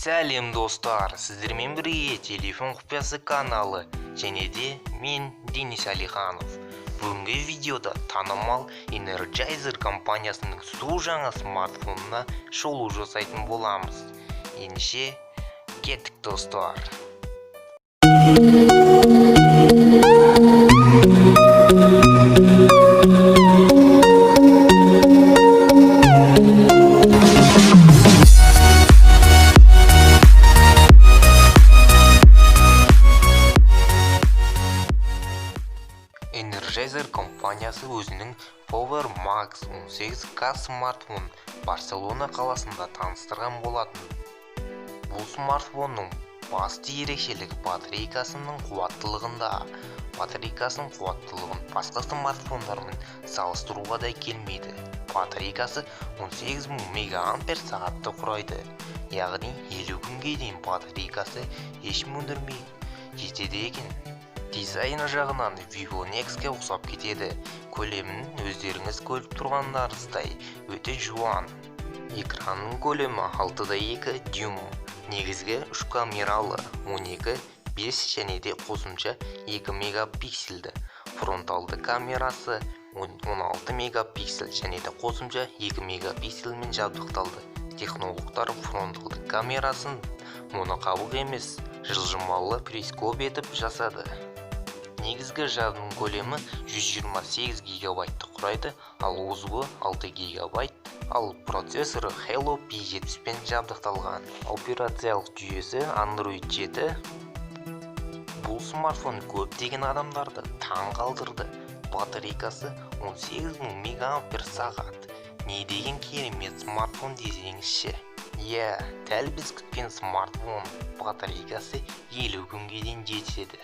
Сәлем достар, сіздермен бірге Телефон құпиясы каналы және де мен Денис Алиханов. Бүгінгі видеода танымал Energizer компаниясының су жаңа смартфонына шолу жасайтын боламыз. Ендеше кеттік, достар. Energizer компаниясы өзінің Power Max 18K смартфонын Барселона қаласында таныстырған болатын. Бұл смартфонның басты ерекшелігі батарейкасының қуаттылығында. Батарейкасының қуаттылығын басқа смартфондармен салыстыруға да келмейді. Батарейкасы 18.000 мегаампер сағатты құрайды. Яғни 50 күнге дейін батарейкасы еш өндірмей жетеді екен. Дизайны жағынан Vivo Nex-ке ұқсап кетеді. Көлемін өздеріңіз көріп тұрғандарыңыздай өте жуан. Экранның көлемі 6,2 дюйм. Негізгі 3 камералы 12, 5 және де қосымша 2 мегапиксельді. Фронталды камерасы 16 мегапиксель және де қосымша 2 мегапиксельмен жабдықталды. Технологтар фронталды камерасын моноқабық емес, жылжымалы перископ етіп жасады. Негізгі жадының көлемі 128 гигабайтты құрайды, ал озуы 6 гигабайт, ал процессоры Helio P70-пен жабдықталған. Операциялық жүйесі Android 7. Бұл смартфон көптеген адамдарды таң қалдырды. Батарейкасы 18.000 мегаампер сағат. Не деген керемет смартфон десеңізші. Иә, дәл біз күткен смартфон. Батарейкасы 50 күнге дейін жетеді.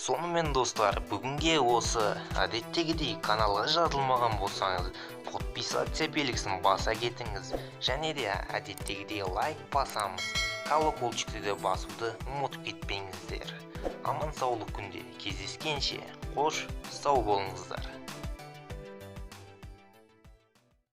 Сонымен достар, бүгінге осы. Әдеттегідей каналға жазылмаған болсаңыз, подписаться белгісін баса кетіңіз. Және де әдеттегідей лайк басамыз. Колокольчикті де басуды ұмытып кетпеңіздер. Аман саулық күнде кездескенше, қош сау болыңыздар.